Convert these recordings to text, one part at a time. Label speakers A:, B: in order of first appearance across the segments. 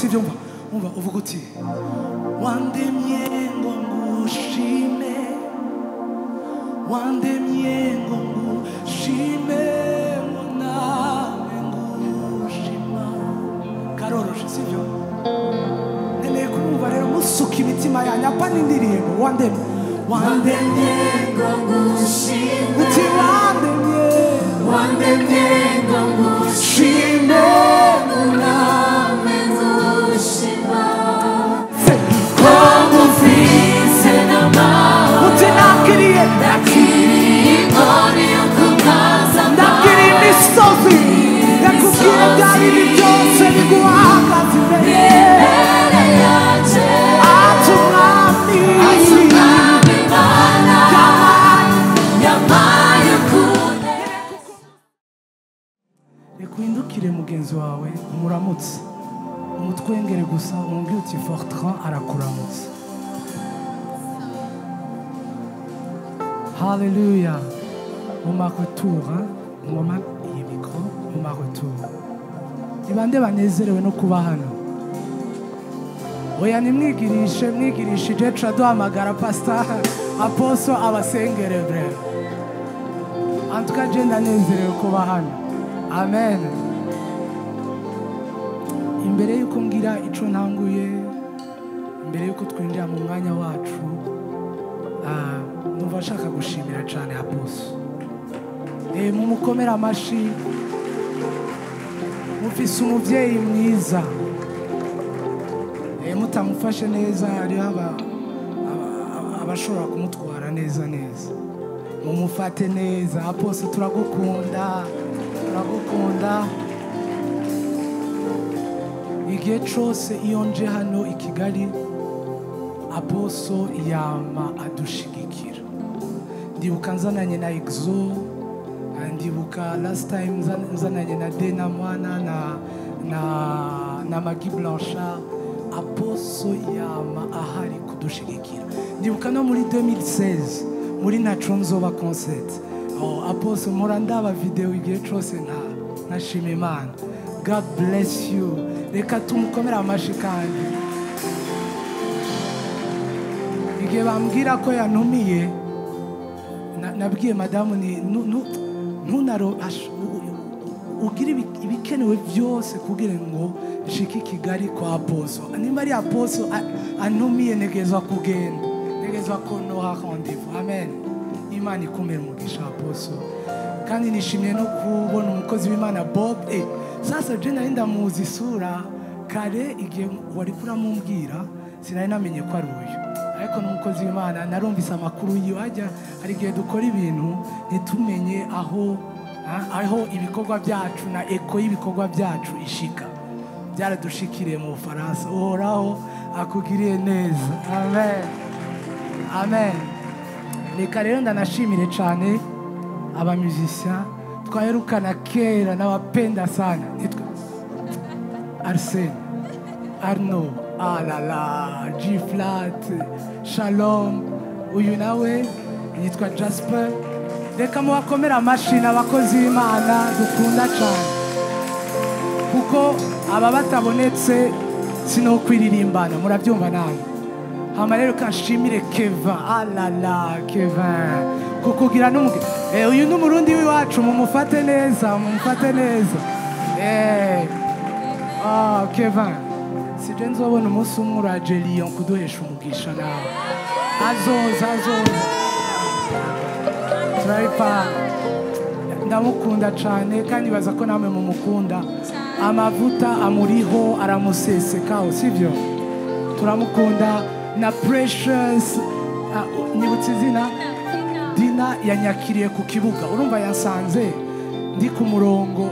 A: Sivyo? Umva, umva, uvuga uti wandemye ngo ngushime, wandemye ngo ngushime, ngo nawe ngushima. Karoroshe, sivyo? Nkeneye kumva rero musuka imitima yanyu, apana indirimbo. Wandemye, wandemye
B: ngo ngushime,
A: uti wandemye,
B: wandemye ngo ngushime, ngo nawe ngushima. Ko ngufise n'amahoro,
A: uti nakiriye,
B: nakiriye inkoni yo kumwaza,
A: ndakiriye imisozi, ndakubwira bya bibi byose biguhagaze imbere.
B: Imbere yanje
A: ati umwami,
B: ati umwami Mana,
A: yampaye,
B: yampaye ukune.
A: Reka uhindukire mugenzi wawe umuramutse, umutwengere gusa, umubwire uti Fortran arakuramutse. Hallelujah. Mu ma retour, hein? Ngoma iyi micro, mu ma retour. Ni bande banezerewe no kuba hano? Oya, nimwigirishe, mwigirishije turaduhamagara pastor aposo abasengere bre. En tout cas, je ndanezerewe kuba hano. Amen. Imbere yuko ngira ico ntanguye, imbere yuko twinjira mu mwanya wacu, numva nshaka gushimira cyane aposo. Mumukomere amashi. Mufise umuvyeyi mwiza. Mutamufashe neza hariho abashobora kumutwara neza neza. Mumufate neza. Aposo, turagukunda, turagukunda. Igihe cose iyo nje hano i Kigali, aposo yama adushigikira. Ndibuka nzananye na Exo, ndibuka last time nzananye na Dena Mwana na Maggie Blanchard. Aposo yama ahari kudushigikira. Ndibuka no muri 2016 muri Ntaco Nzoba concert. Oh, aposo mpora ndaba video igihe cose nta nashima Imana. God bless you. Reka tumukomere amashi kandi. Igihe bambwira ko yantumiye, nabwiye madamu ni ntunaro ugira ibikenewe byose kugira ngo nshike i Kigali kwa aposo. Nimba ari aposo antumiye, ntegerezwa kugenda, ntegerezwa kunoha rendez-vous. Amen. Imana ikumere umugisha aposo. Kandi nishimiye no kubona umukozi w'Imana Bob. Sasa je nari ndamuzi isura kare, igihe wari kuramumbwira sinari namenye ko ari uyu, ariko n'umukozi w'Imana narumvise amakuru yiwe. Ajya hari igihe dukora ibintu ntitumenye aho ibikorwa byacu na eko y'ibikorwa byacu ishika. Byaradushikiriye mu Bufaransa. Uhoraho akugiriye neza. Amen, amen. Reka rero ndanashimire cyane aba musiciens twaherukana kera, nawapenda sana. Arsene, Arnaud, ah la la, G Flat, Shalom, uyu nawe yitwa Jasper. Reka mubakomere amashi abakozi b'Imana dukunda cyane, kuko aba batabonetse sinokwiririmbana, murabyumva nawe. Hama rero kanshimire Kevin, ah la la, Kevin, kukugira n'umuge. Uyu ni umurundi w'iwacu, mumufate neza, mumufate neza. Kevin, sije nzobona umunsi umwe uraje Lyon kuduhesha umugisha nawe. Azoza, azoza. Turabipanga. Ndamukunda cyane kandi baza ko namwe mumukunda. Amavuta amuriho aramusesekaho, sivyo? Turamukunda. Na Precious, nibutse izina Dina yanyakiriye ku kibuga. Urumva yasanze ndi ku murongo,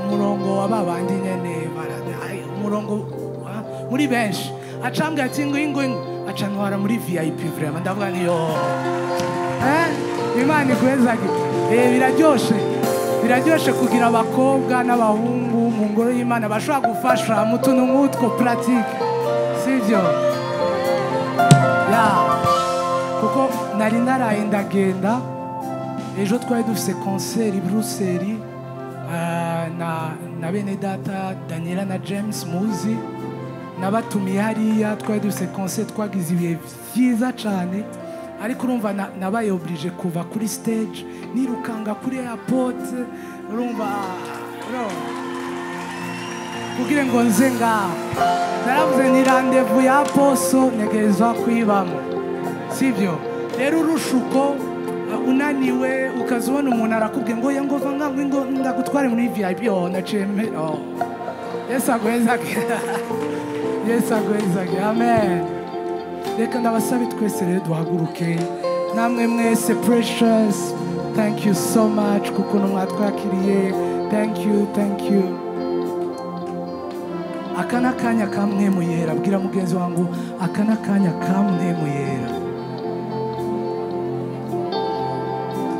A: umurongo wa babandi nyene, umurongo muri benshi. Acambwira ati ngo ingo aca ntwara muri VIP vraiment. Ndavuga nti yo, Imana iguhezage. Biraryoshe, biraryoshe kugira abakobwa n'abahungu mu ngoro y'Imana bashobora gufasha mu tuntu nk'utwo pratique, sivyo? Ya, kuko nari naraye ndagenda. Ejo twari dufise concert i Bruxelles, na bene data Daniela na James muzi. Nabatumiye hariya, twari dufise concert, twagize ibihe vyiza cane, ariko urumva nabaye obligé kuva kuri stage nirukanga kuri airport, urumva kugira ngo nze ngaha. Naravuze ni rendez-vous ya aposo ntegerezwa kuyibamo, sivyo? Rero urushuko unaniwe ukaza ubona umuntu arakubwiye ngo oya, ngo va ngaho, ngo ndagutware muri VIP, oh naciye oh. Yesu aguhezage, Yesu aguhezage, amen. Reka ndabasabe twese rero duhaguruke, namwe mwese Precious, thank you so much kukuntu mwatwakiriye, thank you, thank you. Aka ni akanya kamwe muyera, bwira mugenzi wangu aka ni akanya kamwe muyera.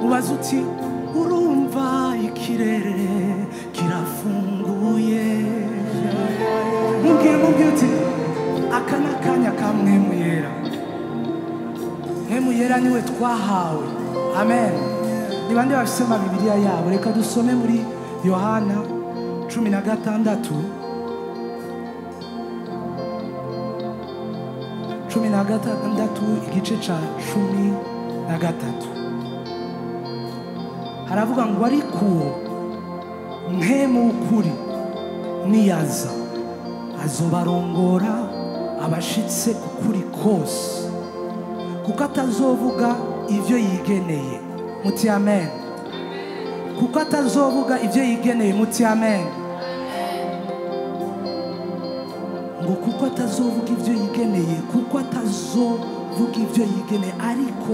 A: Ubaza uti urumva ikirere kirafunguye, mubwire uti aka ni akanya kamwe muyera. Mpwemu Yera niwe twahawe, amen. Ni bande bafise Bibiliya yabo? Reka dusome muri Yohana 16, 16 igice ca 13. Haravuga ngo ariko uwo Mpwemu w'ukuri niyaza azobarongora abashitse kuri kose, kuko atazovuga ivyo yigeneye. Muti amen. Kuko atazovuga ivyo yigeneye. Muti amen. Ngo kuko atazovuga ivyo yigeneye, kuko atazovuga ivyo yigeneye, ariko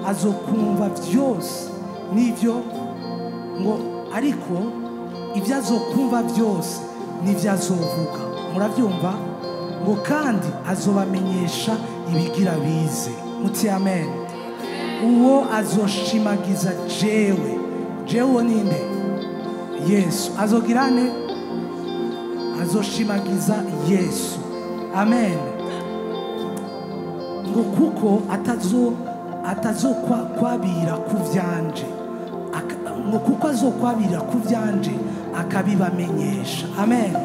A: azokumva vyose nivyo, ngo ariko ivyo azokumva vyose nivyo azovuga. Muravyumva? Ngo kandi azobamenyesha ibigira bize. Muti amen. Uwo azoshimagiza jewe. Jewe ninde? Yesu. Azogirane? Azoshimagiza Yesu. Amen. Ngo kuko atazokwabira kuvyanje, ngo kuko azokwabira kuvyanje akabibamenyesha. Amen.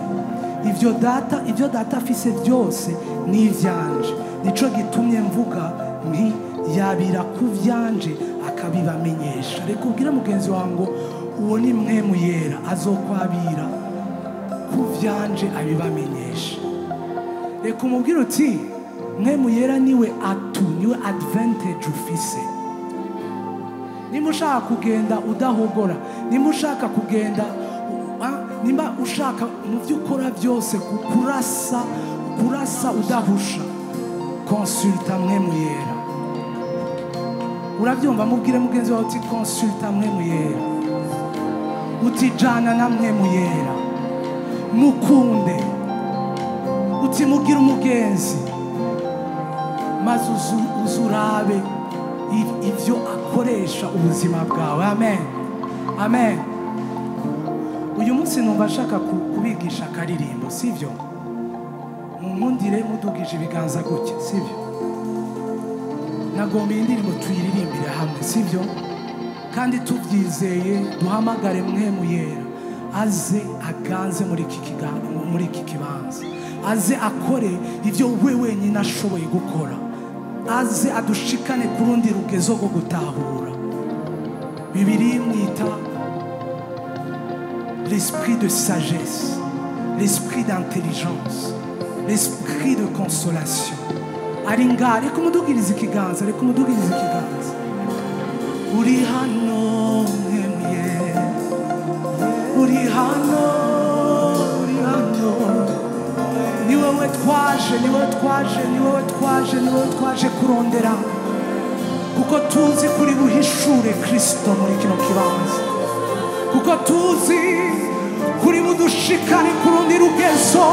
A: Ivyo data afise vyose ni ivyanje, nico gitumye mvuga nti yabira kuvyanje akabibamenyesha. Reka ubwire mugenzi wangu uwo ni Mpwemu Yera azokwabira kuvyanje abibamenyesha. Reka umubwire uti Mpwemu Yera niwe atu, niwe advantage ufise. Nimba ushaka kugenda udahogora, nimba ushaka kugenda, nimba ushaka mu byo ukora byose kurasa udahusha, consulta Mpwemu Yera. Urabyumva? Mubwire mugenzi wawe uti consulta Mpwemu Yera, uti jana na Mpwemu Yera, mukunde, uti mugire umugenzi, maze uzurabe ivyo akoresha ubuzima bwawe. Amen, amen. Uyu munsi numva nshaka kubigisha akaririmbo, sivyo? Munkundire mudugije ibiganza gutya, sivyo? Nagomba iyi ndirimbo tuyiririmbire hamwe, sivyo? Kandi tubyizeye, duhamagare Mpwemu Yera aze aganze muri iki kibanza, aze akore ivyo we wenyine ashoboye gukora, aze adushikane ku rundi rugezo rwo gutahura. Bibiliya imwita l'esprit de sagesse, l'esprit d'intelligence, l'esprit de consolation. Ari ngaha, reka umudugirize ikiganza, reka umudugirize ikiganza. Uri hano Mpwemu Yera, uri hano, uri hano. Ni wowe twaje, ni wowe twaje, ni wowe twaje, ni wowe twaje kurondera, kuko tuzi kuri buhishure Kristo muri kino kibanza, kuko tuzi kuri budushikane ku rundi rugezo,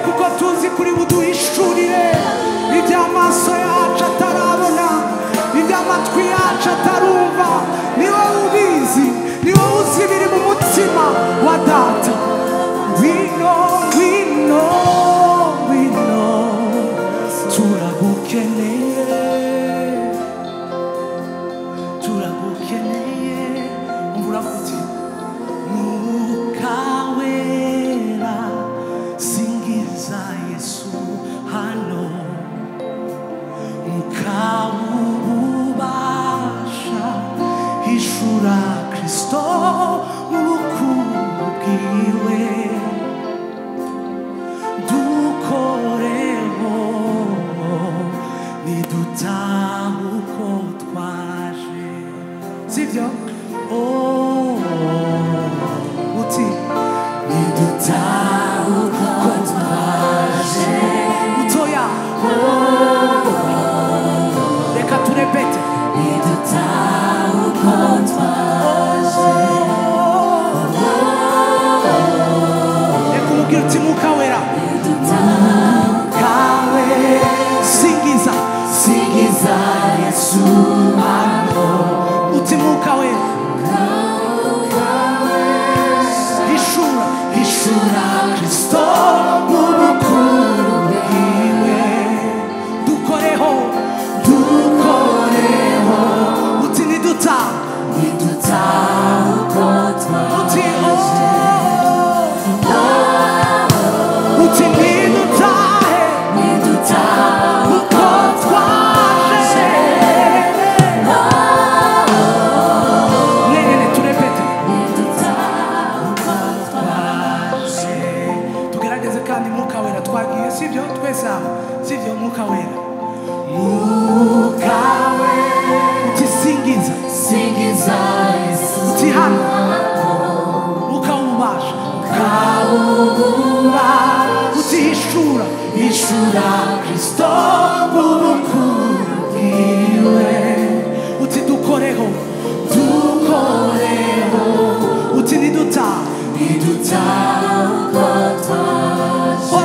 A: kuko tuzi kuri buduhishurire iby'amaso yacu atarabona, iby'amatwi yacu atarumva. Ni wowe ubizi, ni wowe uzi ibiri mu mutima wa data. Ngwino, ngwino, ngwino, turagukeneye, turagukeneye. Umva uravuga uti Mwuka Wera Mwuka w'ububasha hishura Kristo mu bukuru bwiwe dukoreho nidutaha uko twaje sibyo oh uti nidutaha uko twaje utoya reka turepete
B: nidutaha uko twaje
A: reka umubwire uti Mwuka wera kawe singiza
B: singiza Yesu
A: hano uti Mwuka wera hishura hishura Kristo mu bukuru bwiwe dukoreho dukoreho uti nidutaha
B: nidutaha uko
A: uti
B: twaje
A: oh uti nidutahe
B: nidutaha
A: uko twaje nene turepete
B: nidutaha uko twaje
A: tugerageze kandi Mwuka wera twagiye sibyo twese hamwe sibyo Mwuka wera Mwuka wera uti singiza
B: singiza Yesu
A: uti hano Mwuka w'ububasha Mwuka w'ububasha uti hishura hishura Kristo mu bukuru bwiwe uti dukoreho dukoreho uti nidutaha
B: nidutaha uko twaje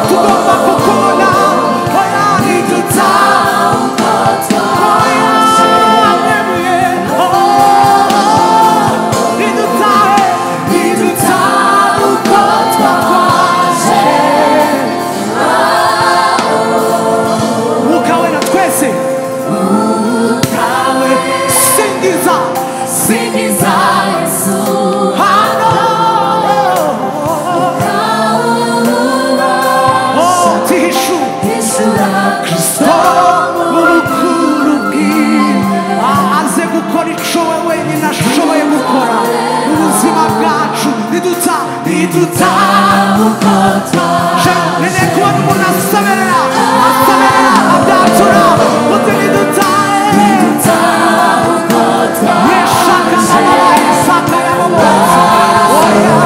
A: Tugomba kukubona oya nidutaha
B: uko twaje nidutaha uko twaje singiza Yesu hishura
A: Kristo mu bukuru bwiwe aze gukora ico we wenyine ashoboye gukora mu buzima bwacu niduta niduta
B: uko twaje
A: nene kubona umuntu asemerera asemerera abyatura uti nidutahe
B: nidutaha uko twaje
A: yeshaka amababa yesaka yamaboko oya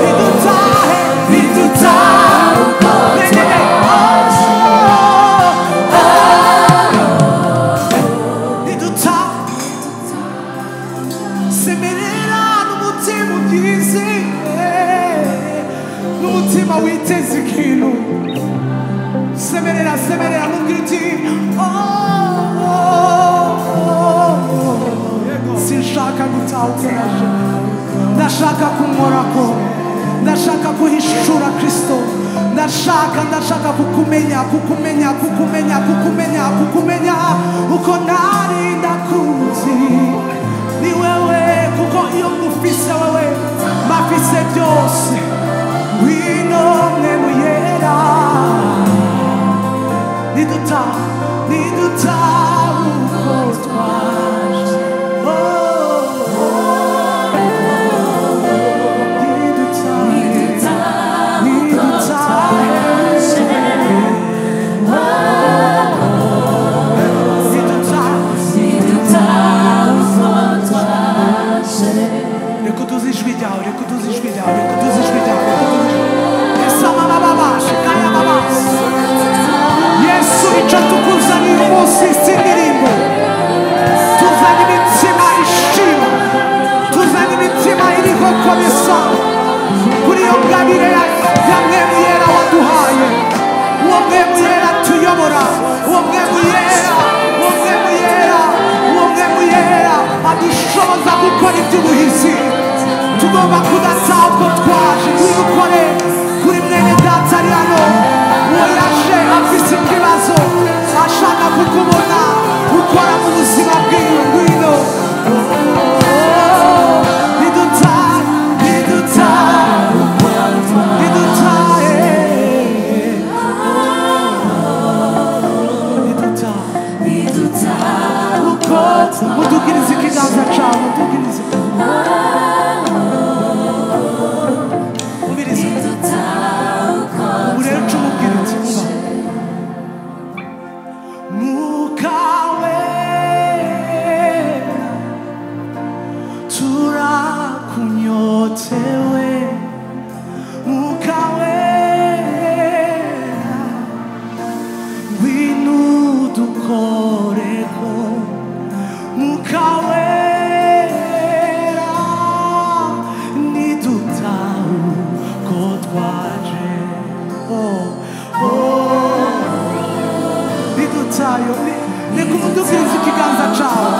A: nidutahe nidutahe
B: uko
A: nene niduta semerera n'umutima ubyizeye n'umutima witeze ikintu semerera semerera mubwira uti "Oh, oh, oh, sinshaka gutaha uko naje ndashaka kunkorako ndashaka guhishura Kristo ndashaka ndashaka kukumenya kukumenya kukumenya kukumenya kukumenya uko nari ndakuzi ni wewe kuko iyo ngufise wewe mafise byose ngwino mwe muyera niduta niduta uko twaje oh, niduta
B: nidutaha uko
A: niduta
B: twaje
A: niduta
B: nidutaha uko twaje
A: reka uduze ijwi ryawe reka uduze ijwi ryawe reka uduze ijwi ryawe reka uduze ijwi Yesu amababashe kaya babashe Yesu icyo tukuzaniye umunsi si indirimbo tuzanye imitima ishima tuzanye imitima iriho komisa kuri iyo ngabire ya mwemu yera waduhaye uwo mwemu yera tuyobora uwo mwemu yera uwo mwemu yera uwo mwemu yera Umuhizi tugomba kudataha uko twaje. Ngwino ukore kuri mwene data ari hano, uwo yaje afise ikibazo ashaka kukubona ukora mu buzima bwiwe. Ngwino nidutahe, nidutahe, nidutahe, nidutahe uko. Mudugirize ikiganza cyawe, mudugirize. Umvirize ubu rero, uca umubwira uti: "Umva, Mwuka Wera, turakunyotewe. Mwuka Wera, ngwino udukoreko. Mwuka Wera, nidutahe uko twaje." Oh. Nidutayo. Reka umudugirize ikiganza cyawe,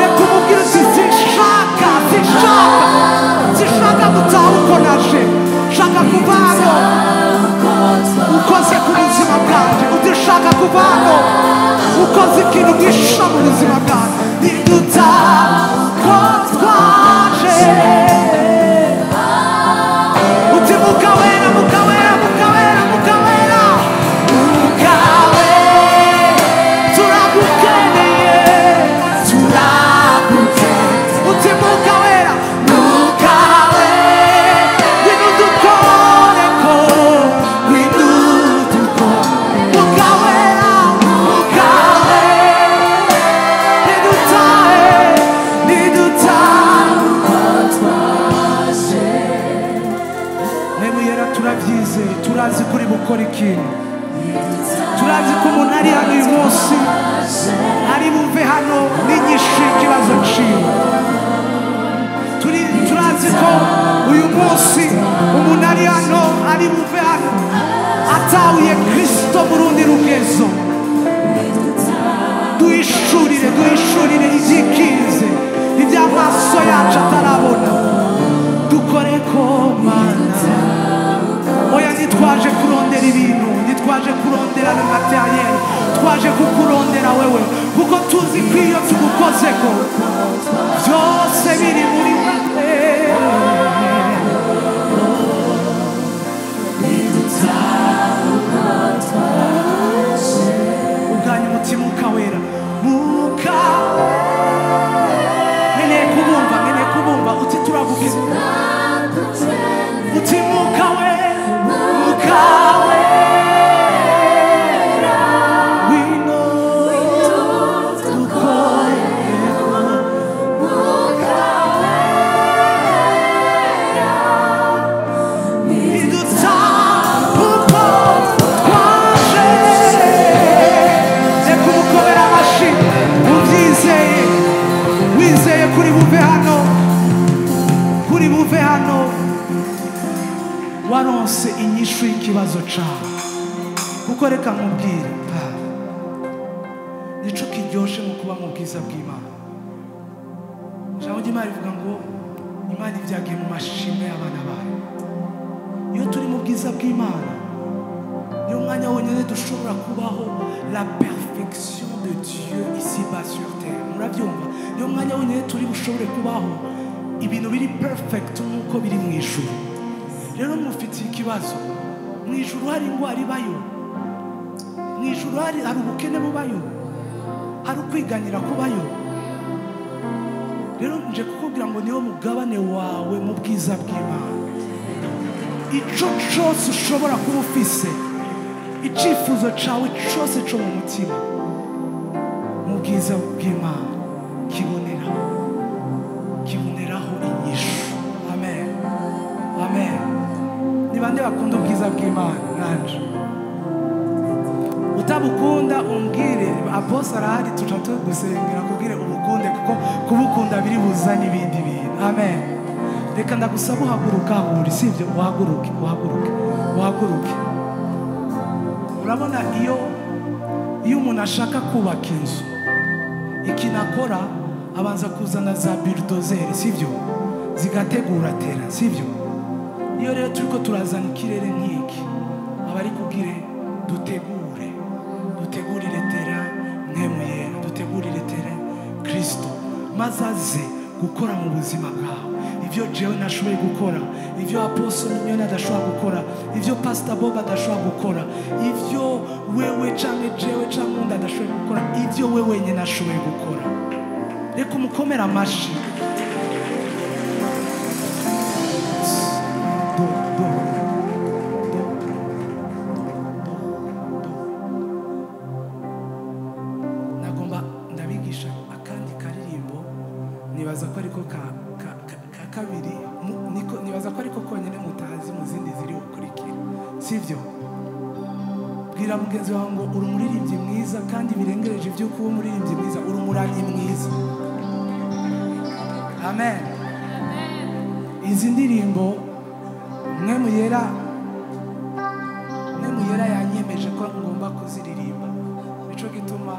A: reka umubwire uti: "Sinshaka, sinshaka, sinshaka gutaha uko naje. Shaka kuva hano ukoze ku buzima bwanjye." Uti: "Shaka kuva hano ukoze ikintu gisha mu buzima bwanjye." Nidutaha uko twaje. Uti: "Mwuka Wera, Mwuka Wera, Mwuka Wera, Mwuka Wera, Mwuka Wera, turagukeneye, turagukeneye." Uti: "Mwuka Wera, Mwuka Wera, ngwino udukoreko, ngwino udukore. Mwuka Wera, Mwuka Wera, nidutahe, nidutahe." Mwemu Yera, turabyizeye, turazi kuri bukora ikintu. Turazi ko umuntu ari hano uyu munsi ari buve hano n'inyishu y'ikibazo ciwe. Turazi ko uyu munsi umuntu ari hano ari buve hano atahuye Kristo mu rundi rugezo. Duhishurire, duhishurire ibyikinze, iby'amaso yacu atarabona. Dukore ko, Mana. Oya, ntitwaje kurondera ibintu, ntitwaje kurondera le matériel, twaje kukurondera wewe, kuko tuzi ko iyo tugukozeko byose biri muri wewe. Ubwanyu umutima ukawera, Mwuka, nkeneye kubumva, nkeneye kubumva. Uti: "Turagukiza." Uti: "Mwuka Wera, Mwuka Wera, ngwino dukoreko." Nidutaha uko twaje. Reka umukomere amashyi ubyizeye, wizeye kuri buve hano, kuri buve hano waronse inyishu y'ikibazo cawe. Kuko reka nkubwire, nico kiryoshe mu kuba mu bwiza bw'Imana. Ijambo ry'Imana rivuga ngo Imana ibyagiye mu mashimwe y'abana bayo. Iyo turi mu bwiza bw'Imana, niyo mwanya wonyine dushobora kubaho la perfection de Dieu ici-bas sur terre. Murabyumva? Niyo mwanya wonyine turi bushobore kubaho ibintu biri perfect nk'uko biri mu ijuru. Rero mufitiye ikibazo, mu ijuru hari indwara ibayo? Mu ijuru hari ubukene bubayo? Hari ukwiganyira kubayo? Rero nje kukubwira ngo niwo mugabane wawe mu bwiza bw'Imana. Ico cose ushobora kuba ufise, icyifuzo cyawe cyose cyo mu mutima, mu bwiza bw'Imana kiboneraho inyishu. Amen, amen. Ni bande bakunda ubwiza bw'Imana nanje? Utabukunda umbwire, aposa arahari, tuca tugusengera kubwire ubukunde, kuko kubukunda biri buzanye ibindi bintu. Amen. Reka ndagusaba uhaguruka aho uri, sibyo? Uhaguruke, uhaguruke, uhaguruke. Urabona, iyo umuntu ashaka kubaka inzu, ikintu akora abanza kuzana za bulldozer, sibyo? zigategura tera, sivyo? Iyo rero turiko turazana ikirere nk'iki, abari kubwire dutegure, dutegurire tera Mpwemu Yera, dutegurire tera Kristo, maze aze gukora mu buzima bwawe ivyo jewe nashoboye gukora, ivyo Apostle Mignone adashobora gukora, ivyo Pastor Bob adashobora gukora, ivyo wewe canke jewe canke undi adashoboye gukora, ivyo wewe wenyine ashoboye gukora. Reka umukomere amashi. Do, do, do, do, do. Nagomba ndabigisha akandi karirimbo, nibaza ko ariko ka kabiri, nibaza ko ariko konyine mutazi mu zindi ziri bukurikira, sivyo? Bwira mugenzi wawe ngo uri umuririmbyi mwiza, kandi birengereje ibyo kuba umuririmbyi mwiza, uri umuramyi mwiza. Amen. Izi ndirimbo Mpwemu Yera, Mpwemu Yera yanyemeje ko ngomba kuziririmba. Nico gituma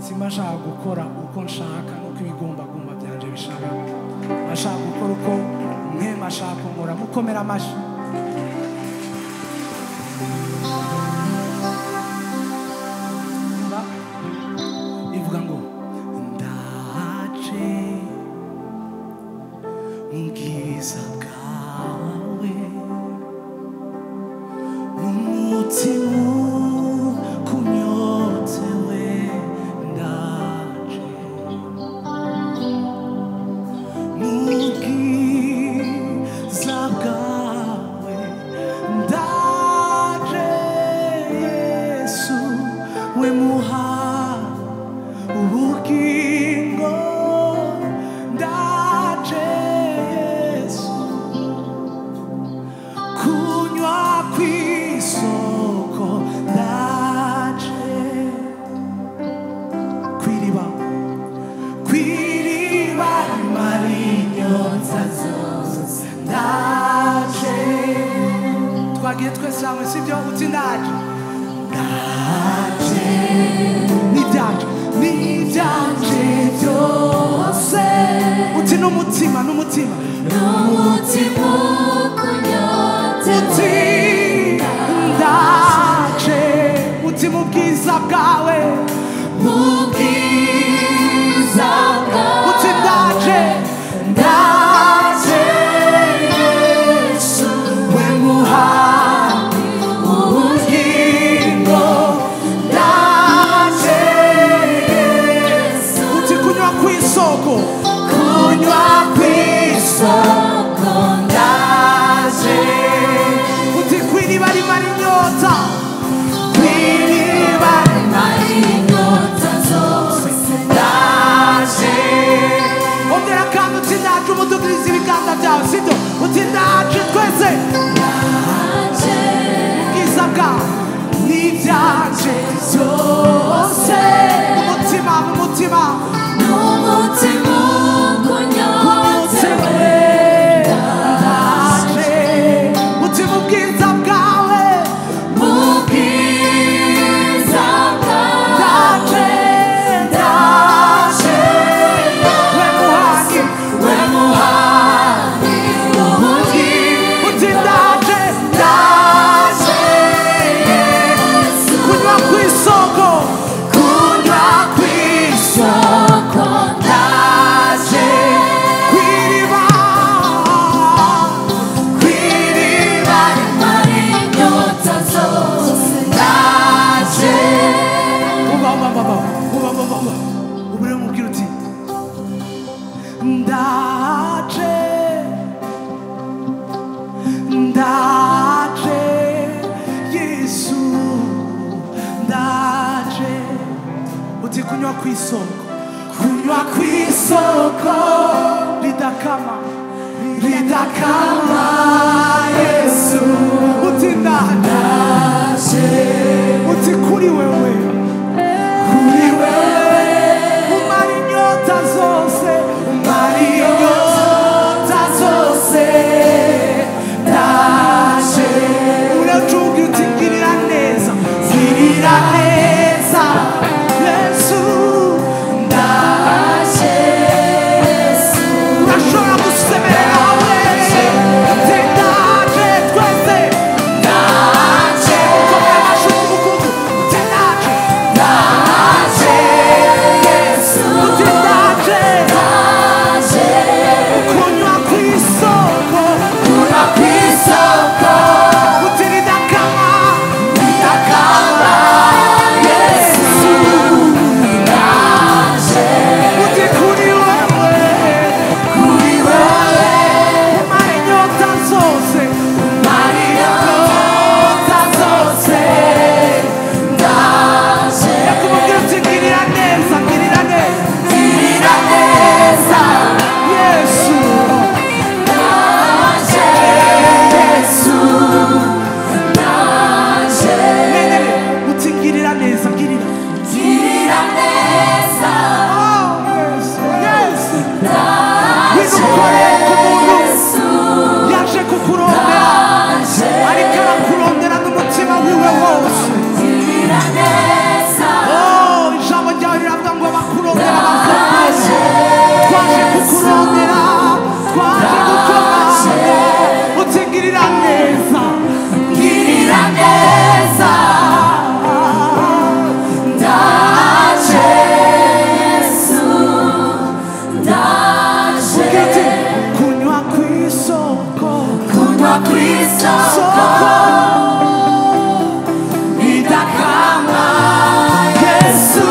A: simba nshaka gukora uko nshaka nuko ibigombagomba byanje bishaka. Ashaka gukora uko Mpwemu ashaka nkora. Mukomera amashi. Ivuga ngo ndaje mu bwiza bwawe, umutima kunyotewe, ndaje mu bwiza bwawe, ndaje Yesu we muha ubugingo, ndaje Yesu kunywa kw'isoko, ndaje kw'iriba, kw'iriba rimara inyota zose, ndaje. Twagiye twese hamwe, sibyo? Uti ndaje, ndaje n'ibyanje, n'ibyanje byose. Uti n'umutima, n'umutima,
B: N'umutima ukunyotewe,
A: uti ndaje, uti mu bwiza bwawe,
B: mu bwiza bwawe,
A: uti ndaje, ndaje Yesu we muha ubugingo, ndaje
B: Yesu
A: uti kunywa kw'isoko, kunywa kw'isoko,
B: soko,
A: ndaje uti kw'iriba rimara inyota, kw'iriba
B: rimara inyota zose,
A: ndaje. Ongera kandi uti ndaje, umudugirize ibiganza byawe, sibyo? Uti ndaje twese
B: ndaje
A: ubwiza bwawe n'ibyanje byose, umutima, umutima,
B: n'umutima ukunyotewe,
A: ndaje uti mu bwiza bwawe,
B: mu bwiza bwawe,
A: ndaje, ndaje we muhangi, we muhangi
B: ubugingo,
A: uti ndaje, ndaje kunywa kw'isoko, kunywa kw'isoko,
B: soko,
A: ndaje kw'iriba, kw'iriba
B: rimara inyota zose,
A: ndaje. Uba, uba, uba, uba, uba, uba, uba. Ubu rero mubwira uti ndaje, ndaje Yesu, ndaje uti kunywa kw'isoko, kunywa kw'isoko ridakama, ridakama Yesu, uti ndaje, uti kuri wewe, kuri wewe umara inyota zose, umara inyota zose, ndaje. Uracuga uti ngirira neza, ngirira neza Yesu, ndaje.
B: ndaje Yesu,
A: Urashobora gusemerera hamwe. Ukore ku muntu yaje kukurondera, ariko arakurondera n'umutima wiwe wose. Oh, ijambo ryawe riravuga ngo abakurondera bazokubona. Twaje kukurondera, twaje gukomanga, utingirira neza, ngirira neza.
B: Ndaje Yesu, ndaje.
A: Ugira kunywa kw'isoko,
B: kunywa kw'isoko
A: soko
B: idakama.
A: Yesu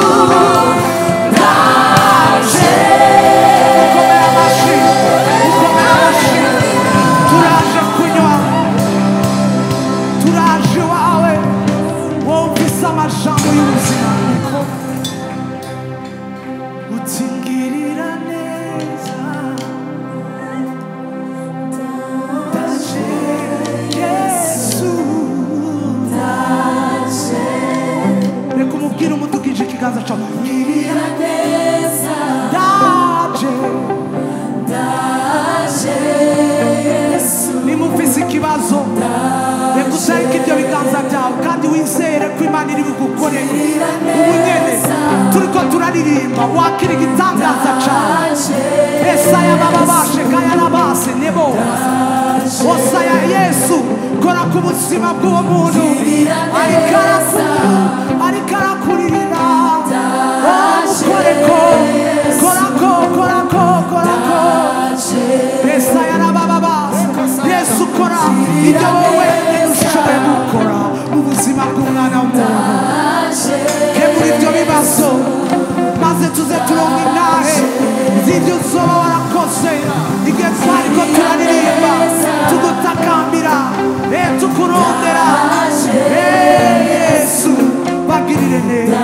B: Ndaje.
A: Ukomera amashyi, ukomera amashyi. Turaje kunywa, turaje iwawe, wowe ufise amajambo y'ubuzima. Utingirira neza, ndaje Yesu. Reka umubwire umudugije ikiganza cyawe. Ngirira
B: Neza,
A: ndaje.
B: ndaje Yesu.
A: Nimufise ikibazo, reka utareke ibyo biganza byawe kandi wizere ko Imana iri bugukorere. Ubu nyene turiko turaririmba, wakira igitangaza cawe. Esaya bababashe kayarabase nebo osaya. Yesu, kora ku buzima bw'uwo muntu ariko ariko arakuririra. Oh, mukoreko, korako, korako, korako. Esaya arabababase. Yesu, kora ibyo wowe wenyine ushoboye gukora mu buzima bw'umwana w'umuntu. Kemura ibyo bibazo, maze tuze turonke intahe z'ibyo uzoba warakoze igihe twariko turaririmba, tugutakambira, tukurondera. Yesu, bagirire neza,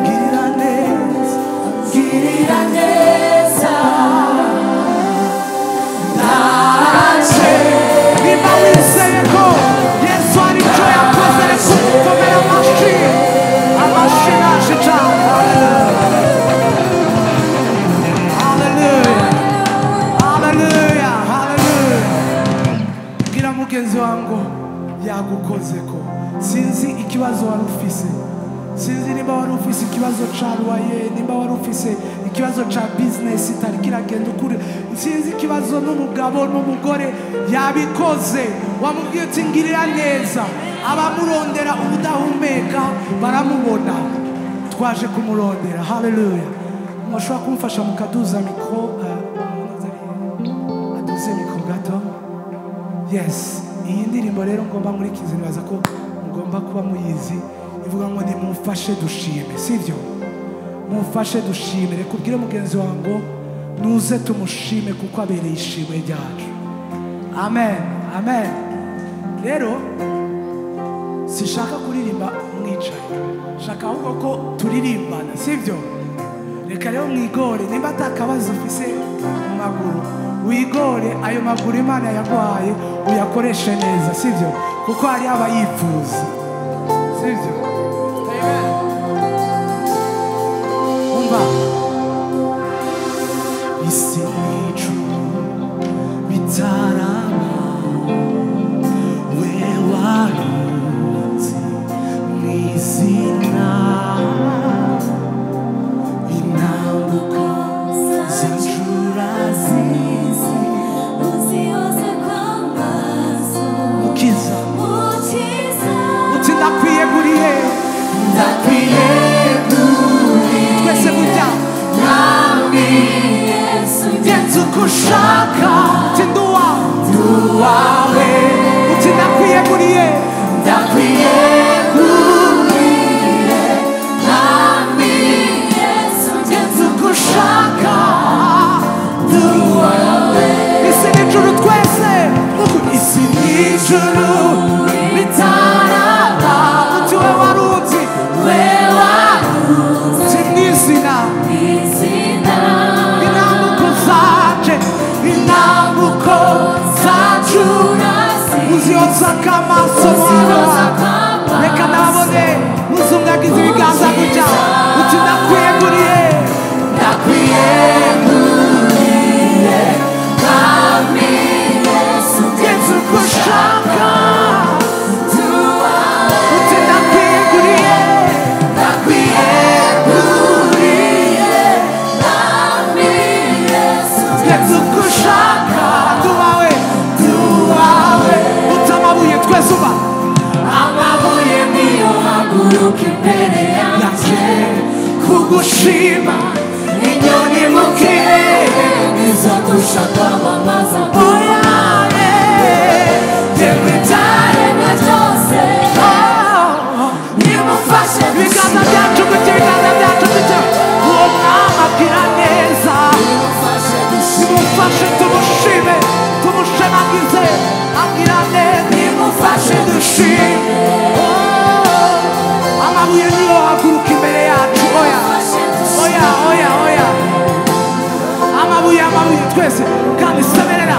A: girira neza,
B: Girira neza.
A: Ndaje. Nimba wizeye ko Yesu hari icyo yakoze, reka umukomere amashyi, amashyi naje cyane. Haleluya, haleluya, haleluya. Bwira mugenzi wawe ngo yagukoze ko. Sinzi ikibazo wari ufise, sinzi niba wari ufise ikibazo ca ruwaye, nimba wari ufise ikibazo ca bizinesi itari kiragenda ukuri, sinzi ikibazo n'umugabo n'umugore. Yabikoze. Wamubwiye uti ngirira neza. Abamurondera ubudahumeka baramubona. Twaje kumurondera. Haleluya. Mushobora kumfasha mukaduza mikoro, umuntu aduze mikoro gato. Yes, iyi ndirimbo rero ngomba nkurikize, nibaza ko mugomba kuba muyizi. Ivuga ngo nimumfashe dushime, sibyo? Mumfashe dushime. Reka ubwire mugenzi wawe ngo nuze tumushime kuko abereye ishimwe ryacu. Amen, amen. Rero sishaka kuririmba mwicaye, shaka ahubwo ko turirimbana, sibyo? Reka rero mwigore. Nimba atakabazo ufise mu maguru, wigore ayo maguru Imana yaguhaye, uyakoreshe neza, sibyo? Kuko hari abayifuza, sibyo? Amen. Umva, isi n'ijuru bitaraba, we warunze mu izina. Intambuko zacu urazizi.
B: Uzihoze kw'amaso.
A: Mukiza.
B: Mukiza.
A: Uti ndakwiyeguriye,
B: Ndakwiyeguriye.
A: Twese gutya.
B: Mwami Yesu,
A: genza uko ushaka. Uti nduwa nduwawe. Uti ndakwiyeguriye,
B: ndakwiyeguriye. Mwami Yesu,
A: genza uko ushaka, nduwawe. Isi n'ijuru twese, isi n'ijuru bitaraba, uti we waruzi,
B: we waruzi.
A: Uti mw'izina,
B: izina.
A: Intambuko zaje, intambuko zacu uziyozako amaso. Mwana, reka nabone muzungagiza ibiganza gutya. Uti ndakwiyeguriye, ndakwiyeguriye. Tugenze uko ushaka. Tubawe, tubawe. Uta amabuye twese uba.
B: Amabuye niyo haguruka imbere yanjye
A: kugushima.
B: Inyoni mu kirere nizo ndusha kwamamaza.
A: Oya,
B: Yemwe ibyaremwe byose nimumfashe.
A: Ibiganza byacu gutya, ibiganza byacu gutya. Uwo mwami agira neza.
B: Nimumfashe dushime.
A: Nimumfashe tumushime, tumushemagize, agira neza.
B: Nimumfashe dushime.
A: Oh, amabuye niyo haguruka imbere yacu. Oya, oya, oya, oya. Amabuye, amabuye twese kandi semerera.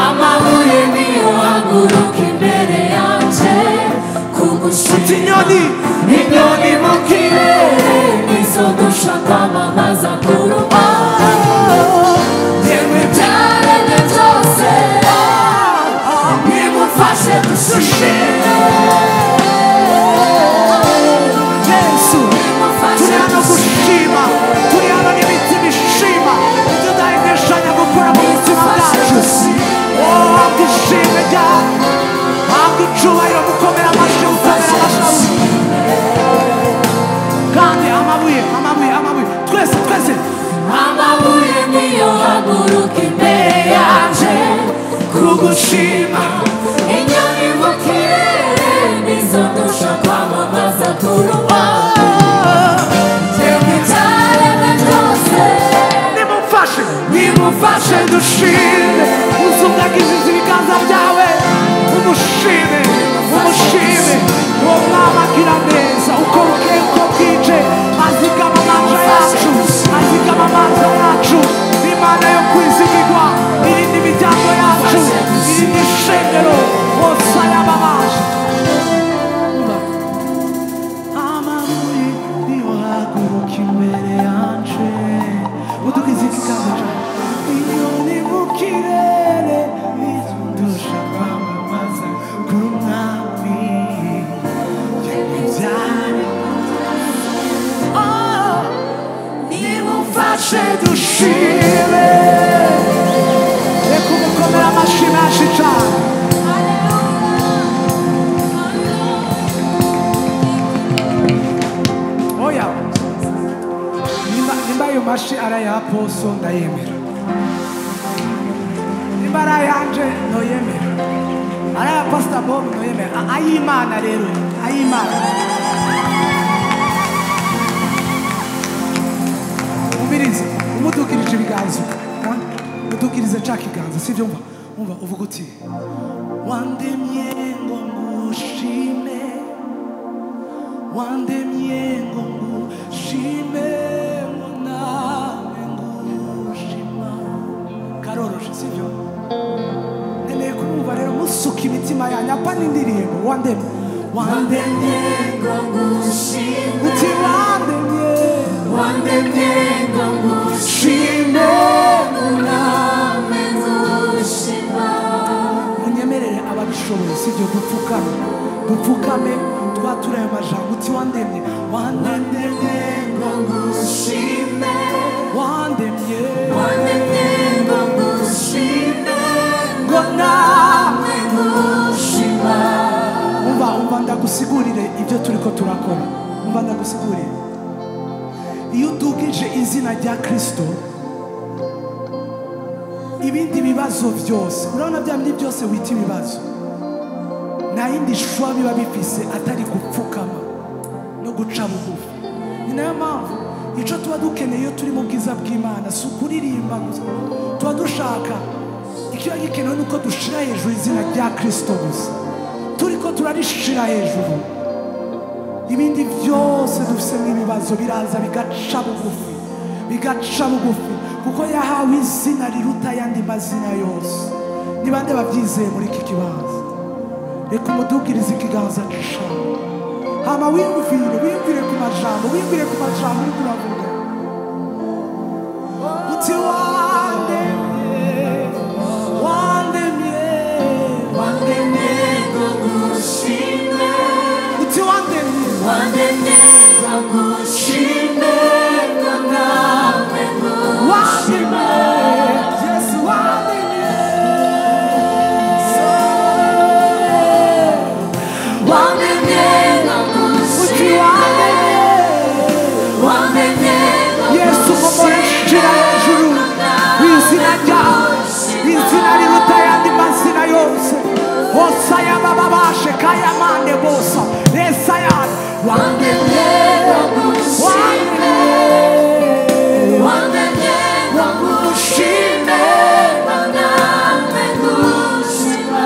B: Amabuye niyo haguruka imbere yanjye kugushima.
A: Uti inyoni,
B: Inyoni mu kirere nizo ndusha kwamamaza kuruma.
A: Yemwe
B: Ibyaremwe byose nimumfashe dushime.
A: Yesu.
B: Nimumfashe
A: Turi hano gushima, turi hano n'imitima ishima ibyo udahengeshanya gukora mu buzima bwacu. Oh, habwa ishimwe ryawe, habwa icubahiro, gukomera amashyi, gukomera amashyi. Kandi amabuye, amabuye, amabuye twese, twese.
B: Amabuye niyo haguruka imbere yanjye
A: kugushima.
B: Inyoni mu kirere nizo ndusha kwamamaza kuruma. Yemwe ibyaremwe byose
A: Nimumfashe, nimumfashe dushime. Uzungagize ibiganza byawe umushime, umushime. Uwo mwami agira neza, uko bukeye uko bwije azigama amanja yacu, azigama amanja yacu. Imana yo kwizigirwa irinda imiryango yacu, irinda ishengero hose ayababaje. Amabuye niyo haguruka imbere yanje. Udugize ikiganza cyawe. Inyoni mu kirere nizo ndusha kwamamaza kuri umwami. Yemwe ibyaremwe. Oh, nimumfashe dushime. Reka umukomere amashyi menshi cyane. Oya, nimba ayo mashi ari aya poso ndayemera, nimba ari ayanje ntoyemera, ari aya pastor Bob ntoyemera. Ay'Imana rero, ay'Imana. Umvirize, umudukirije ibiganza, ha? Udukirize ca kiganza, sivyo? Umva, umva, uvuga uti wandemye ngo ngushime, wandemye ngo ngushime, ngo nawe ngushima. Karoroshe, sivyo? Nkeneye kumva rero musuka imitima yanyu apana indirimbo. Wandemye, wandemye
B: ngo ngushime.
A: Uti wandemye,
B: Wandemye ngo ngushime ngo nawe ngushima.
A: Munyemerere ababishoboye, sivyo? Dupfukame, dupfukame, twature ayo majambo. Uti wandemye, wandemye
B: Ngo ngushime.
A: Wandemye
B: Wandemye ngo ngushime
A: ngo nawe
B: ngushima.
A: Umva, umva, ndagusigurire ibyo turiko turakora. Umva ndagusigurire. Iyo udugije izina rya Kristo, ibindi bibazo byose urabona, bya bindi byose wita ibibazo, nta yindi shwa biba bifise atari gupfukama no guca bugufi. Ni nayo mpamvu icyo tuba dukeneye iyo turi mu bwiza bw'Imana si ukuririmba gusa. Tuba dushaka, ikiba gikenewe ni uko dushira hejuru izina rya Kristo gusa. Turi ko turarishira hejuru, ibindi byose dufise nk'ibibazo biraza bigaca bugufi, bigaca bugufi, kuko yahawe izina riruta ayandi mazina yose. Ni bande babyizeye muri iki kibanza? Reka umudugirize ikiganza cawe, hama wiyumvire, wiyumvire ku majambo, wiyumvire ku majambo uriko uravuga. Uti wandemye, wandemye,
B: Wandemye ngo ngushime.
A: Uti wandemye,
B: Wandemye ngo ngushime ngo nawe ngushima.
A: Wandemye. Izina ryawe, izina riruta ayandi mazina yose. Hosaya bababashe kayamande bosa resaya wandemye wandemye
B: Wandemye ngo ngushime, namwe ngushima.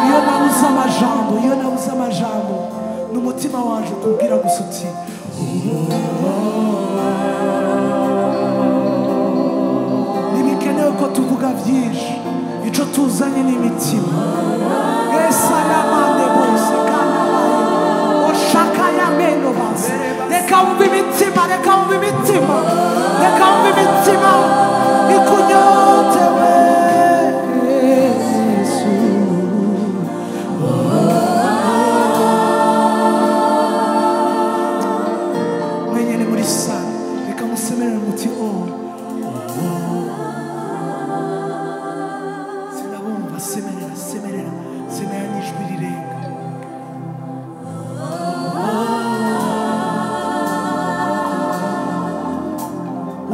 A: Iyo nabuze amajambo, iyo nabuze amajambo, n'umutima wanje ukubwira gusa uti ntibikenewe ko tuvuga byinshi, ico tuzanye ni imitima. Esalamande bose kanabaye oshaka yameno base. Reka wumve imitima, reka wumve imitima, reka wumve imitima ikunyotewe Yesu. Mwenyene muri sale, reka musemerere muti oh. Sinabumva, semerera, semerera, semerera n'ijwi rirenga.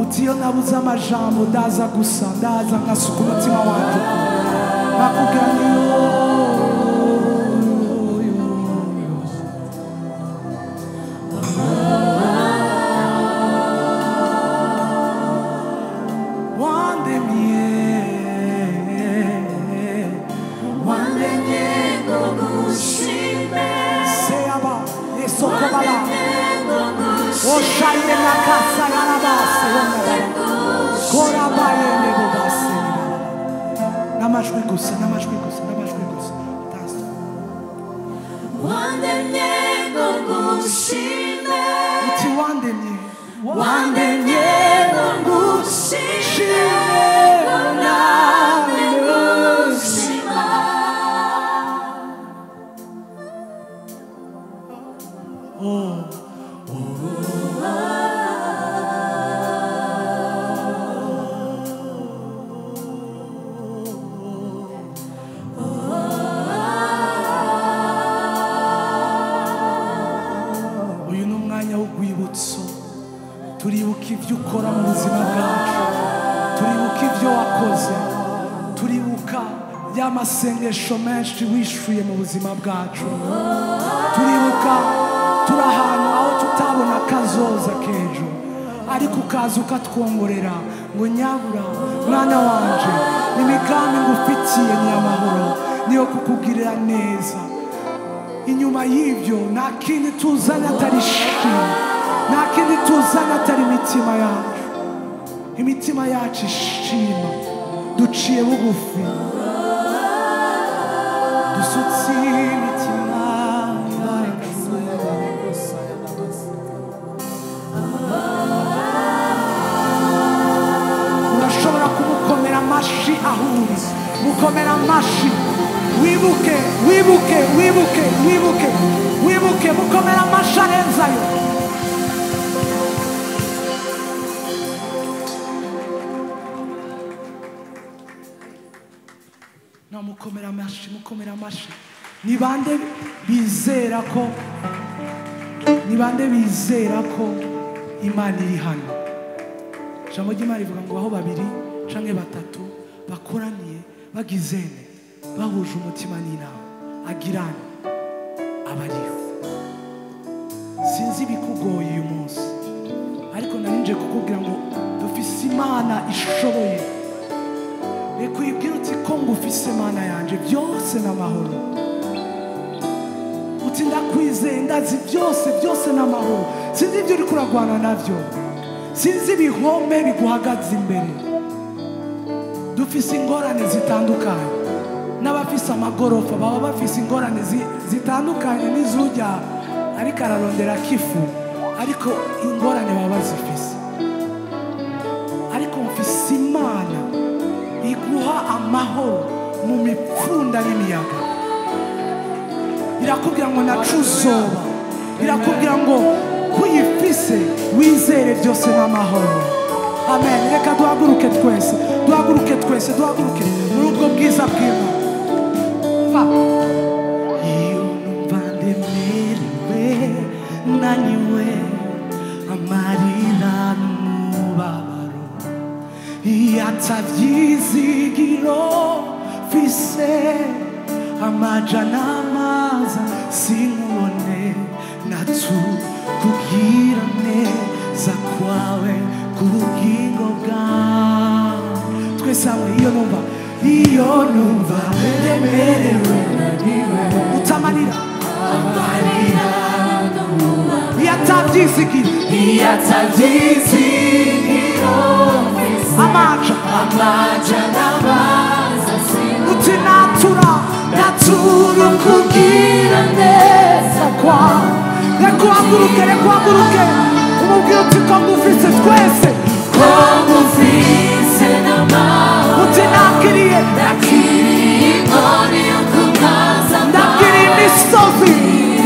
A: Uti iyo nabuze amajambo ndaza gusa, ndaza nkasuka umutima wanje nakubwira nti yo, yo, yo. Wandemye,
B: Wandemye ngo ngushime,
A: seyaba, esokobala,
B: wandemye ngo ngushime,
A: oshaye nakasa yarabase, yonabala, korabaye nebobase, n'amajwi gusa, n'amajwi gusa, n'amajwi gusa. Tazo.
B: Wandemye ngo ngushime,
A: Uti wandemye,
B: wandemye ngo ngushime, ngo namwe ngushima.
A: Oh. Uyu ni umwanya w'urwibutso. Turibuka ibyo ukora mu buzima bwacu, turibuka ibyo wakoze, turibuka ya masengesho menshi wishuye mu buzima bwacu, turibuka turi ahantu aho tutabona akazoza k'ejo, ariko ukaza ukatwongorera ngo nyabura mwana wanje, imigambi ngufitiye ni amahoro, niyo kukugirira neza. Inyuma y'ibyo nta kindi tuzana atari ishimwe, nta kindi tuzana atari imitima yacu. Imitima yacu ishima, duciye bugufi, dusutse imitima yacu. Urashobora kumukomera amashi aho uri, mukomera amashi, wibuke, wibuke, wibuke, wibuke, wibuke, mukomera amashi arenzayo. No, mukomera amashi, mukomera amashi. Ni bande bizera ko, ni bande bizera ko Imana iri hano? Ijambo ry'Imana rivuga ngo aho babiri canke batatu bakoraniye bagizene bahuje umutima n'inama agirane abariho. Sinzi ibikugoye uyu munsi, ariko narinje kukubwira ngo dufise Imana ishoboye. Reka uyibwire uti ko ngufise Imana yanje byose n'amahoro. Uti ndakwizeye, ndazi byose, byose n'amahoro. Sinzi ibyo uriko uragwana navyo, sinzi ibihome biguhagaze imbere. Dufise ingorane zitandukanye, n'abafise amagorofa baba bafise ingorane zitandukanye n'izujya ariko ararondera kifu, ariko ingorane baba bazifise. Ariko mfise Imana iguha amahoro mu mipfunda n'imiyaga. Irakubwira ngo nacuzoba, irakubwira ngo kuyifise wizere byose n'amahoro. Amen. Reka duhaguruke twese, duhaguruke twese, duhaguruke muri ubwo bwiza bw'Imana. Va. Iyo numva ndemerewe, naniwe, amarira n'umubabaro, Yatavyizigiro fise amajana amaza sinkubone natu kugira neza kwawe ku bugingo bwawe. Twese hamwe iyo numva iyo numva ndemerewe utamarira amarira yatavyizigiro
B: Yatavyizigiro
A: amaja
B: amaja n'amaza
A: uti natura natura kugira neza kwawe. Reka uhaguruke reka uhaguruke umubwire uti ko ngufise twese
B: ko ngufise n'amahoro
A: uti nakiriye
B: nakiriye inkoni yo kugaza
A: ndakiriye imisozi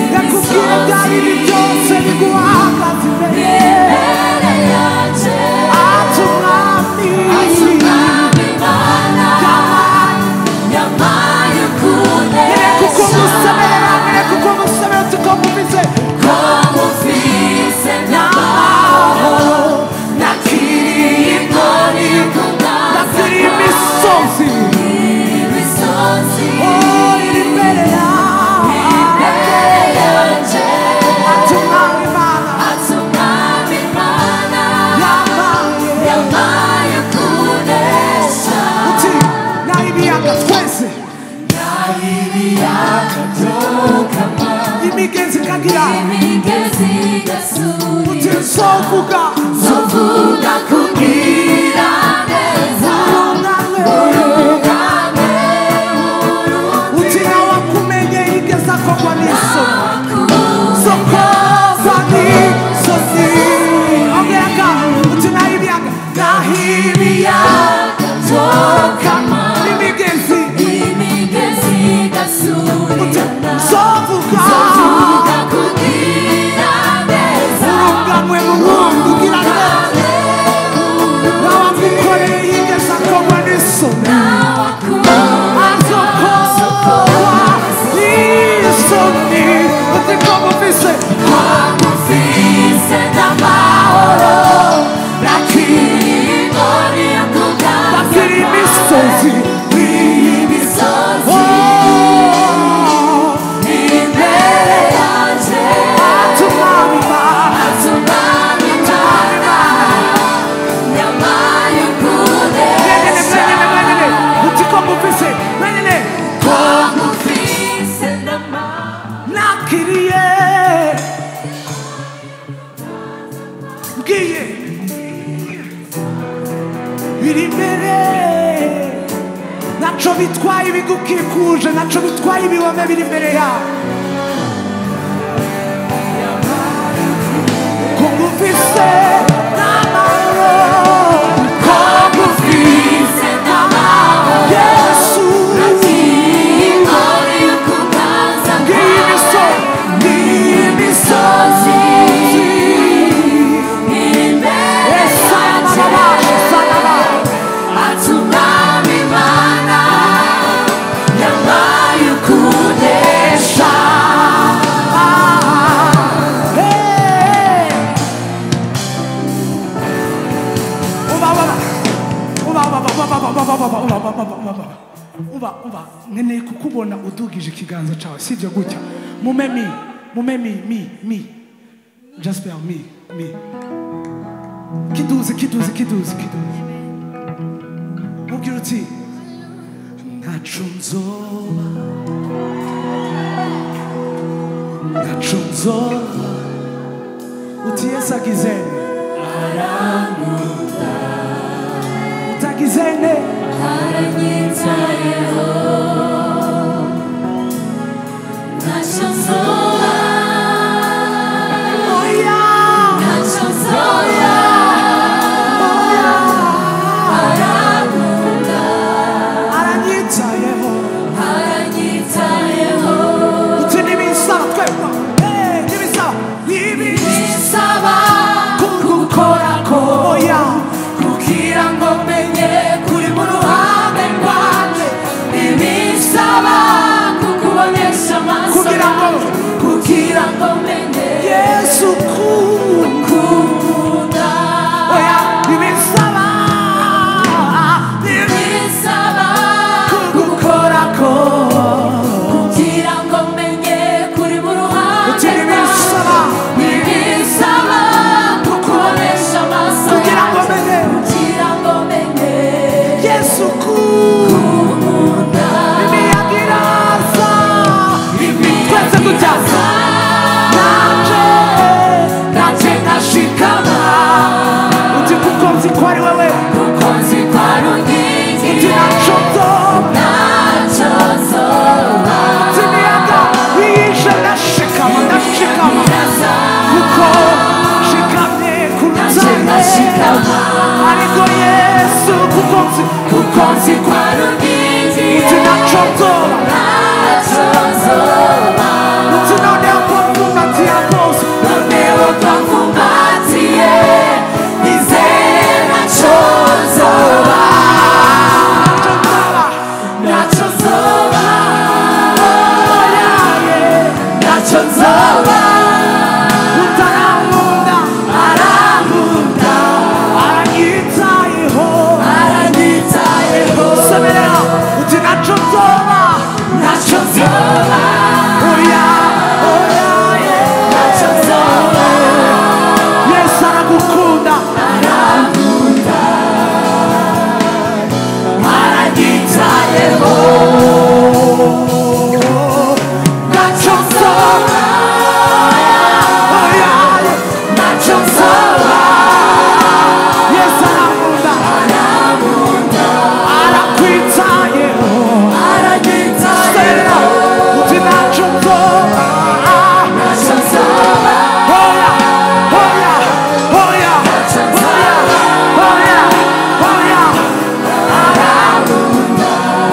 A: ndakubwira bya bibi byose biguhagaze imbere
B: imbere yanje
A: ati umwami
B: ati umwami Mana yampaye
A: Nereka uko
B: ukunesha
A: ngusemerera nereka uko ngusemerera uti ko ngufise
B: ko ngufise n'amahoro nakiriye inkoni yo kugaza
A: ndakiriye imisozi
B: imisozi
A: oh iri imbere yawe
B: imbere yanje
A: ati umwami Mana
B: ati umwami Mana
A: yampaye
B: yampaye ukunesha
A: uti naho ibiyaga twese
B: ibiyaga byokama
A: imigenzi ikagira
B: imigezi
A: uti
B: igasubira
A: nzovuga
B: nzovuga kugira neza
A: urungane
B: urungane
A: uti nawe akumenye yigeze akogwa n'isoni sokoza n'isoni ongera uti naho ibiyaga naho ibiyaga
B: byokama
A: imigezi
B: imigezi
A: uti
B: igasubira
A: nzovuga
B: nzovuga kugira neza
A: urunganwe burundu ugira neza nawe akukoreye yigeze akogwa n'isoni azokorwa n'isoni uti ko ngufise
B: Ngufise n'amahoro nakiriye inkoni yo kugaza
A: ndakiri imisozi
B: imisozi
A: Oh,
B: imbere yanje
A: ati umwami Mana
B: ati umwami Mana yampaye
A: mwenyene
B: ukunesha
A: mwenyene mwenyene uti ko ngufise mwenyene
B: ko ngufise n'amahoro
A: nakiriye ngiye biri imbere naco bitwaye ibigukikuje naco bitwaye ibihome biri imbere yawe ko ngufise n'amahoro
B: ko ngufise n'amahoro
A: Yesu
B: nakiriye inkoni yo kugaza
A: ngiye imisozi ngiye
B: imisozi imbere
A: Sana
B: yanje
A: babasha sana babasha
B: ati umwami Mana yampaye ukunesha
A: Hey! Uba uba uba uba uba uba uba uba uba uba uba uba uba uba nkeneye kukubona udugije ikiganza cyawe sibyo gutya mume mi mume mi mi mi Jasper mi mi kiduze kiduze kiduze kiduze mubwira uti ntaco nzoba ntaco nzoba uti Yesu agizene utagizene
B: aranyitayeho ntacyo nzoba
A: oya
B: ntacyo nzoba
A: oya
B: arankunda
A: aranyitayeho
B: aranyitayeho
A: uti nibisaba twebwe nibisaba nibisaba
B: bisaba
A: kugukorako oya
B: kugira ngo menye
A: kuri mu
B: Kuko nzi ko ari unkingiye.
A: Uti ntacyo nzoba.
B: Ntacyo nzoba.
A: Uti noneho ko mfumbatiye bose.
B: Noneho ko mfumbatiye, nizeye ntacyo nzoba.
A: Ntacyo nzoba.
B: Ntacyo nzoba. Ntacyo nzoba.
A: Utarankunda.
B: Arankunda.
A: Aranyitayeho.
B: Aranyitayeho.
A: Semerera. Uti ntacyo nzoba.
B: Ntacyo nzoba.
A: Oya, oya, yeah.
B: Ntacyo nzoba.
A: Yesu aragukunda.
B: Arankunda. Aranyitayeho. Ntacyo nzoba.
A: Oya,
B: Ntacyo nzoba.
A: Yesu arankunda.
B: Arankunda.
A: Arakwitayeho.
B: Aranyitayeho.
A: Semerera. Uti ntacyo nzoba.
B: Ntacyo nzoba.
A: Oya, oya, oya.
B: Ntacyo nzoba.
A: Oya, oya.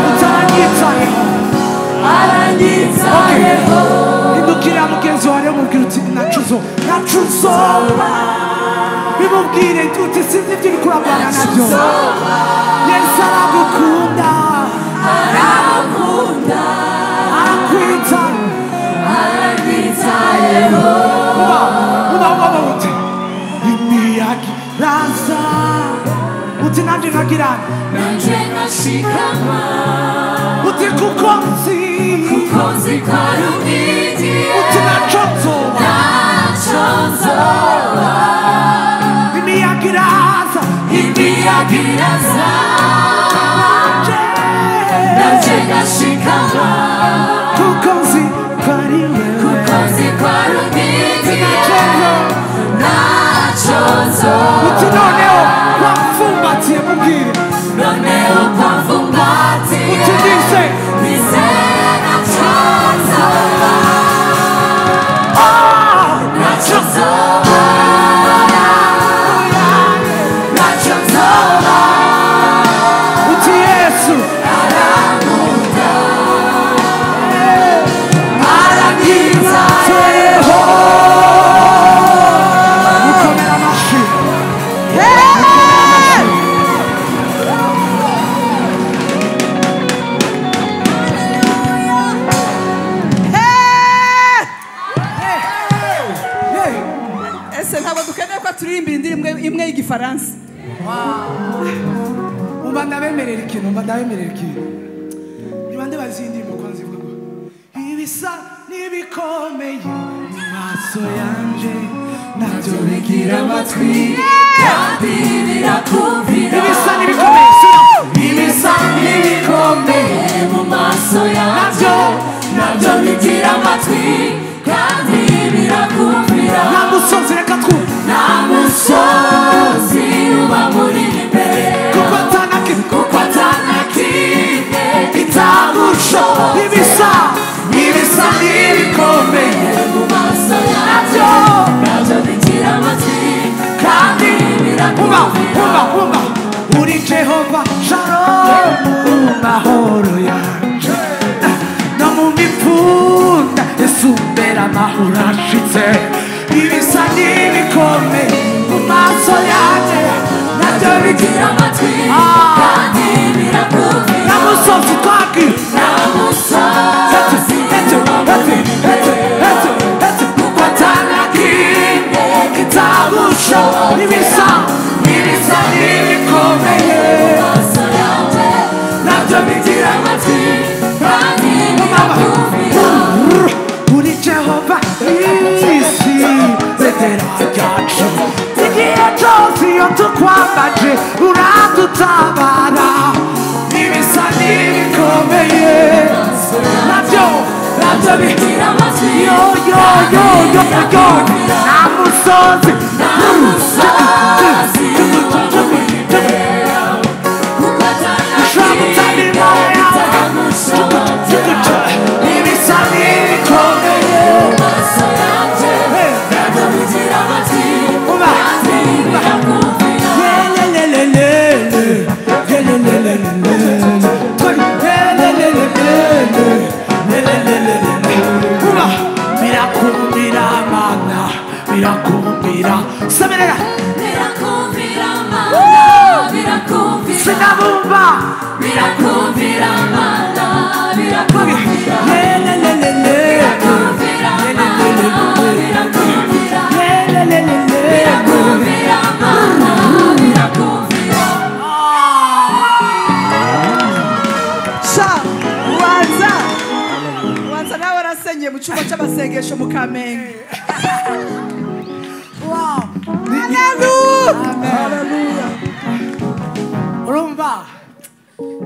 A: Utaranyitayeho.
B: Aranyitayeho.
A: Hindukira mugenzi wawe umubwire uti ntacyo uzoba. Ntacyo uzoba. Bimubwire uti sinzi ibyo uriko urarwana nabyo. Yesu aragukunda.
B: Arankunda.
A: Arakwita.
B: Aranyitayeho.
A: Uba, uba, uba, uti imiyaga iraza. Uti nanjye nkagira.
B: Nanjye nkashikama.
A: Uti kuko nzi.
B: Kuko nzi ko ari unkingiye.
A: Uti ntacyo nzoba.
B: Ntacyo nzoba.
A: Imiyaga iraza.
B: Imiyaga iraza.
A: Nanjye.
B: Nanjye nkashikama.
A: Kuko nzi ko ari wewe.
B: Kuko nzi ko ari unkingiye.
A: Ntacyo nzoba.
B: Ntacyo nzoba.
A: Uti noneho wamfumbatiye mubwire.
B: Noneho ko mfumbatiye.
A: Uti nizeye.
B: Nizeye ntacyo nzoba.
A: Ah!
B: Ntacyo nzoba. Ntacyo nzoba.
A: Uti Yesu.
B: Arankunda. Aranyitayeho.
A: Mukomere amashyi. Hey!
C: Ese ntabwo dukeneye ko turirimbira indirimbo imwe y'igifaransa.
A: Umva ndabemerera ikintu, umva ndabemerera ikintu. Niba ndabazi iyi ndirimbo ko nzivuga ngo ibisa n'ibikomeye mu maso yanje nabyo
B: Bigira amatwi kandi birakumvira.
A: Ibisa n'ibikomeye sura.
B: Ibisa n'ibikomeye mu maso yanjye nabyo bigira amatwi kandi birakumvira.
A: Nta musozi reka twumve.
B: Nta musozi uba munini imbere.
A: Kuko atanakimwe.
B: Kuko atanakimwe kitagushobotse.
A: Ibisa
B: Ibisa n'ibikomeye mu maso yanjye nabyo bigira amatwi kandi
A: umva
B: birakumvira.
A: Umva umva uri Jehova Shalom mu mahoro yanje no mu mipfunda Yesu mbera amahoro ashitse. Ibisa n'ibikomeye mu maso yanje nabyo bigira
B: Bigira amatwi kandi birakumvira.
A: Nta musozi twagira.
B: Nta musozi
A: Ete,
B: uba
A: ete,
B: munini
A: ete,
B: imbere.
A: ete, ete.
B: Kuko atanakimwe kitagushobotse.
A: Ibisa
B: Ibisa n'ibikomeye mu maso yanjye nabyo bigira amatwi kandi birakumvira.
A: Uri Jehova isi betera ryacu igihe cyose iyo tukwambaje uradutabara. Ibisa n'ibikomeye nabyo nabyo
B: Bigira amatwi
A: yo yo yo yo yo nta musozi.
B: Nta musozi uba munini imbere. Kuko atanakimwe kitagushobotse.
A: Ibisa n'ibikomeye
B: Mu maso yanjye nabyo bigira amatwi
A: Uba.
B: kandi birakumvira.
A: Yelelelelele, yelelelelele.
B: Birakumvira mana, birakumvira. Birakumvira mana, birakumvira. Birakumvira mana, birakumvira.
C: Sha ubanza ubanza nawe warasenyeye mu cyumba cy'amasengesho mu Kamenge.
A: Wow.
C: Haleluya.
A: Urumva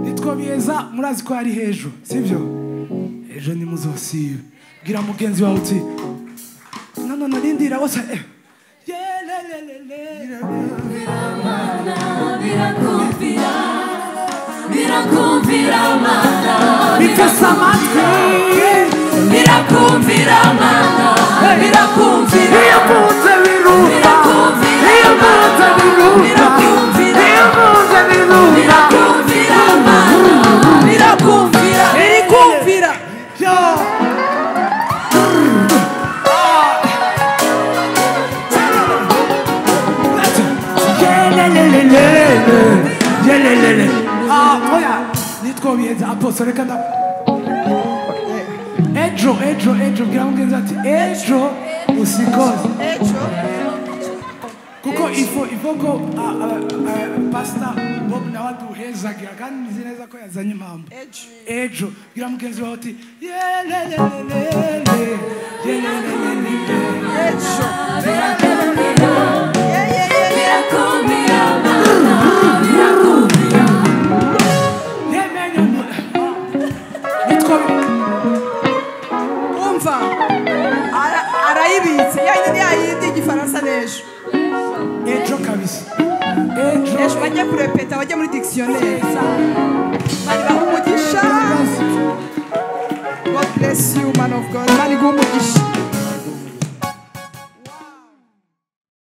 A: nitwo biyeza, murazi ko ari hejuru, sibyo? Ejo nimuzosibe. Bwira mugenzi wawe uti no no rindira wose yelelelele.
B: Mana, birakumvira. Birakumvira mana,
A: bifise amatwi.
B: Birakumvira mana, birakumvira.
A: Iyo mvuze birumva.
B: Birakumvira
A: Iyo mvuze birumva.
B: Birakumvira.
A: Iyo mvuze birumva.
B: Birakumvira mana,
C: Birakumvira, birikumvira.
A: Yo. Yelelelele. Yelelele. Ah, oya, nitwo biyeza apostle, reka nda ejo ejo ejo. Bwira mugenzi ati ejo usikose.
C: Ejo.
A: Kuko ifo ko pastor Bob nawe aduhezagira, kandi nzi neza ko yazanye impamvu.
C: Ejo.
A: Ejo bwira mugenzi wawe uti yelelelele, yelelelele.
C: Ejo.
B: Birakumvira.
C: Yeah, yeah, yeah, yeah.
B: Birakumvira mana, birakumvira.
A: Yemenye nitwo.
C: Umva, arayibitse ya yindi, ya yindi y'igifaransa n'ejo.
A: Ejo kabisa, ejo.
C: Ejo bajye kurepeta, bajye muri dictionnaire. Bari baha umugisha. God bless you, man of God. Imana iguhe umugisha.